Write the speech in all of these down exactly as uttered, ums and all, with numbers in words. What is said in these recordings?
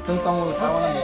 Tong tong tawang.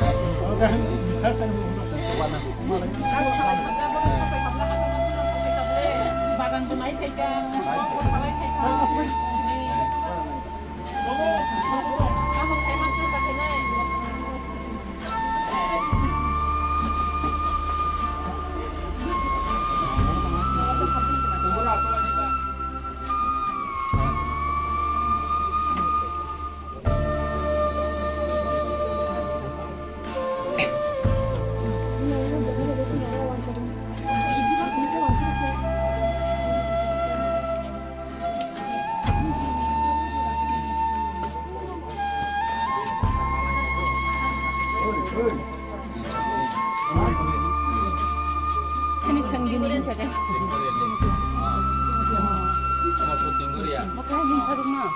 Ani sanggini ini saja. Mau puting dulu ya? Mau kaya minta rumah.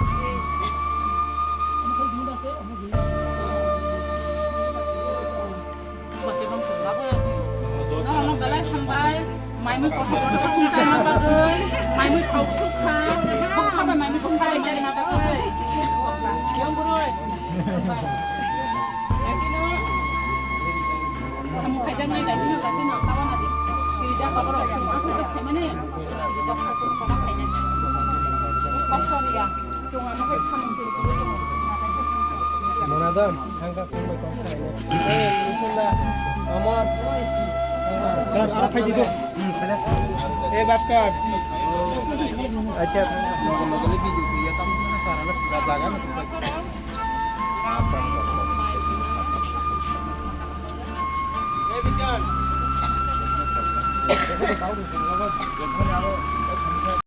Nang belai hambai, maimui kotor kotor wngkha bagwi, maimui kok sukha, kok khabai maimui kok khabai jari ma bagwi. Yang buroi. Kamu khaijak nai dai dino dai dino tawa nadi. Kiri da kaboro. Aku tak semani. Kiri da kaboro khaijak. Kok soriya. Monadon, hangka kung bai kong khai. Eh, Bismillah. Amor. Sir, arak khai di do. Eh, Bhaskar. Acha. Logo logo le video ko ya tam na sara na pura jaga na tumpai. Eh, Bijan.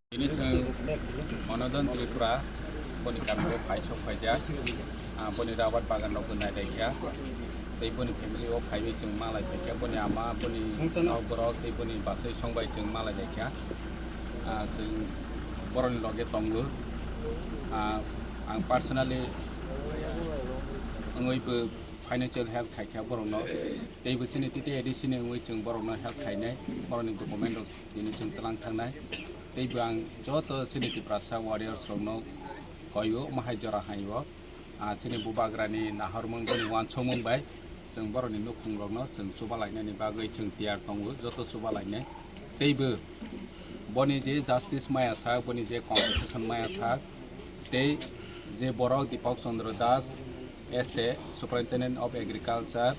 Tini chwng Monodon Tripura, boni kamio phai sok phaijak, ah, boni rabar bagan rok bo nailaikha, tei boni family o phaiwi chwng malai phaikha, boni ama, boni nok borok tei boni bwsai song bai chwng malai laikha. Ah, chwng borokni loge tongo. Ah, ang personally wngwi bo financial help khaikha borokno, tei bo chini T T A D C ni wngwi chwng borokno help khainai, borokni document rok tini chwng twlang thangnai. Tei bo ang joto chini Tiprasa warriors rokno koio, omo hai jora hai o, ah, chini bubagrani nahormung boni wansukmung bai chwng borokni nukhung rokno chwng chuba lainani bagwi chwng tiyar tongo, joto chuba lainai. Tei bo boni je justice maya sak, boni je compensation maya sak, tei je borok Dipak Chandra Das, S A, Superintendent of Agriculture,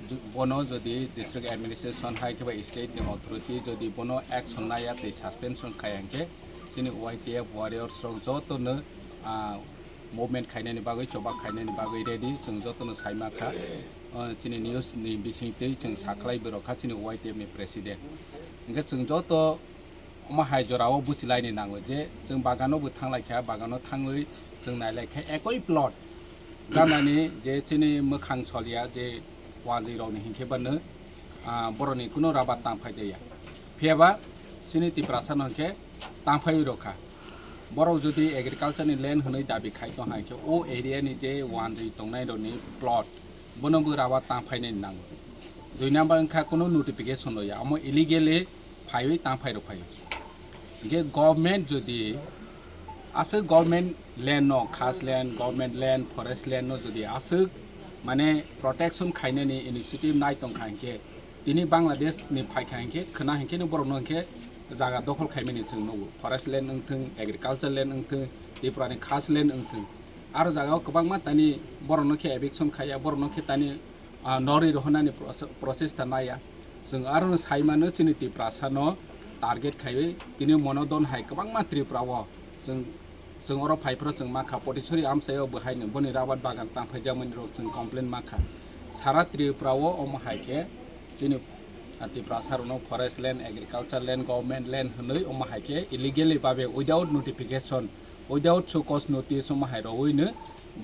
ju-, bono jodi District Administration hai khe ba state ni authority jodi bono action naya tei suspension khai hwnkhe, chini Y T F warriors rok jotono, ah, movement khainani bagwi, chobak khainani bagwi ready, chwng jotono sai mankha. Ah, chini news ni bising twi chwng sakhlai borok kha chini Y T F ni president. Hwnkhe chwng joto omo hai jorao buchilaini nango je chwng bagano bo thanglaikha, bagano thangwi chwng nailaikha ekoi plot ganani je chini mwkhang soliya je wanjwi rokni hinkhe bano, ah, borokni kuno rabar tang phaijaya. Phiyaba chini Tiprasa no hinkhe tang phaiwi rokha. Borok jodi agriculture ni land hwnwi dabi khai tong hai khe o area ni je wanjwi tongnai rokni plot bono bo rabar tang phainani nango. Dui number wngkha kuno notification loya, omo illegally phaiwi tang phai rok phaio. Hinkhe government jodi aswk government land no, khas land, government land, forest land no jodi aswk mane protection khainani initiative nai tongkha hinkhe, tini Bangladesh ni phaikha hinkhe, khwna hinkhe no borok no hinkhe jaga dokhol khaimani chwng nugo. Forest land wngthwng, agriculture land wngthwng, Tripura ni khas land wngthwng. Aro jaga o kwbangma tani borok no khe eviction khaiya, borok no khe tani ah, norwi rohornani proce-, process ta naiya. Chwng arono sai mano chini Tiprasa no target khaiwi tini Monodon hai kwbangma Tripura o chwng, chwng oro phaiphuru chwng mankha Potisori amchaio bo haino boni rabar bagan tangphaijakmani rok chwng complain mankha. Sara Tripura o omo hai khe chini, ah, Tiprasa rok no forest land, agriculture land, government land hwnwi omo hai khe illegally babe without notification, without show cause notice omo hai rowino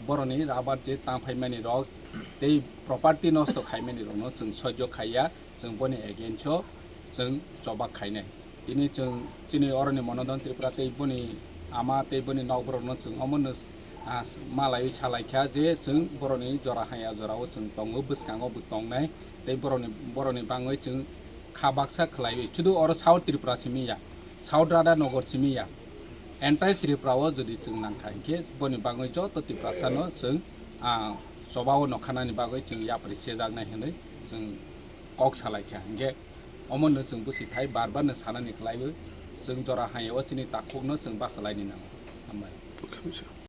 boroni rabar je tangphaimani rok tei property nosto khaimani rokno chwng sojjo khaiya, chwng boni against o chwng chobak khainai. Tini chwng chini oroni Monodon Tripura tei boni ama tei boni nokborokno chwng omono, ah, malaiwi salaikha je chwng boroni jora haya jorao chwng tongo, bwskango bo tongnai tei boroni, boroni bangwi chwng kha baksa khwlaiwi. Sudu oro South Tripura simi ya, South Radhanagar simi ya. Entire Tripura o jodi chwng nangkha hinkhe boni bagwi joto Tiprasa no chwng, ah, chobao nokhanani bagwi chwng yapri sejaknai hinwi chwng kok salaikha. Hinkhe omono chwng bwswk thai bar bar no sanani kwlaiwi chwng jora hayao chini takhukno chwng bachalaini nango. Hambai.